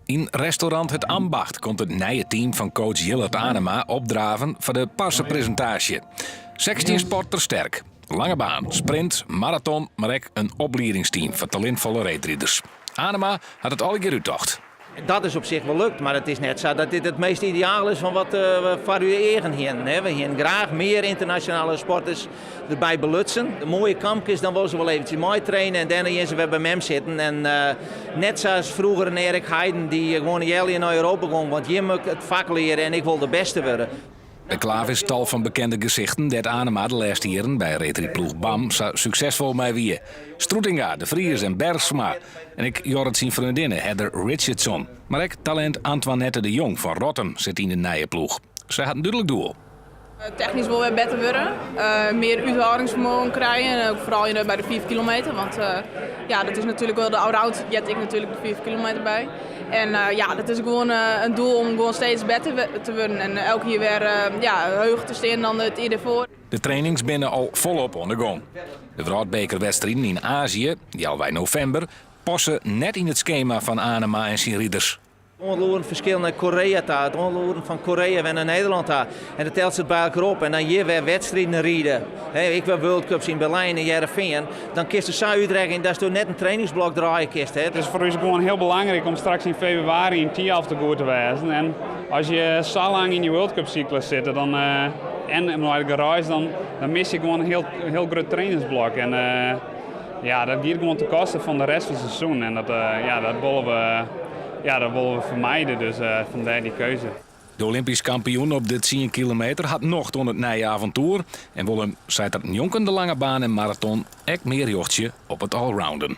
Yn restaurant Het Ambacht komt it nije team fan coach Jillert Anema opdraven foar de parsepresintaasje. 16 sporters sterk. Lange baan, sprint, maraton, mar ek in opliedingsteam foar talintfolle reedriders. Anema hat it allegear úttocht. Dat is op sich wol lukt, mar it is net sa dat dit it meast ideaal is fan wat we foar ús eagen hienen. We hienen graach mear ynternasjonale sporters derby belutsen. De moaie kampkes, dan wolle se wol eventsjes meitraine en dêrnei gean se wer by mem sitten. En net sa as froeger in Eric Heiden dy't gewoan in healjier nei Europa gong, want hjir moat ik it fak leare en ik wol de bêste wurde. By Clavis tal fan bekende gesichten dêr't Anema de lêste jierren by reedrydploech BAM sa suksesfol mei wie. Stroetinga, De Vries en Bergsma. En ek Jorrit syn freondinne Heather Richardson. Mar ek talint Antoinette de Jong fan Rottum sit yn de nije ploech. Sy hat in dúdlik doel. Technysk wol wer better wurde, mear úthâldingsfermogen krije en ek foaral by de 5 kilometer, want ja, dat is natuerlik wol de allround heart ek natuerlik de 5 kilometer by. En ja, dat is gewoan in doel om gewoan steeds better te wurden en elk jier wer ja, heger te stean dan it jier derfoar. De trainings binne al folop oan de gong. De wrâldbekerwedstriden yn Azië, healwei novimber, passe net yn it skema fan Anema en syn riders. Oanloeren ferskil nei Korea ta, it oanloeren fan Korea wer nei Nederlân ta. En dat telt sich by elkoar op. En dan hjir wer wedstriden ride. Ek wer World Cups yn Berlijn en Hearrenfean. Dan kinst der sa útrekkenje datsto net in trainingsblok draaie kinst. It is foar ús gewoan hiel belangryk om straks yn febrewaris yn Thialf te goed te wêzen. En as je sa lang yn dy World Cup syklus sitte dan, en mei de reis, dan mis je gewoan in hiel, hiel grut trainingsblok. En ja, dat giet gewoan ten koste fan de rest fan it seizoen. En dat, ja, dat wolle we, ja, dat wolle we fermije, dus fandêr dy keuze. De Olympysk kampioen op de tsien kilometer hat nocht oan it nije avontoer en wol him, seit er, njonken de lange baan en maraton ek mear rjochtsje op it allrounden.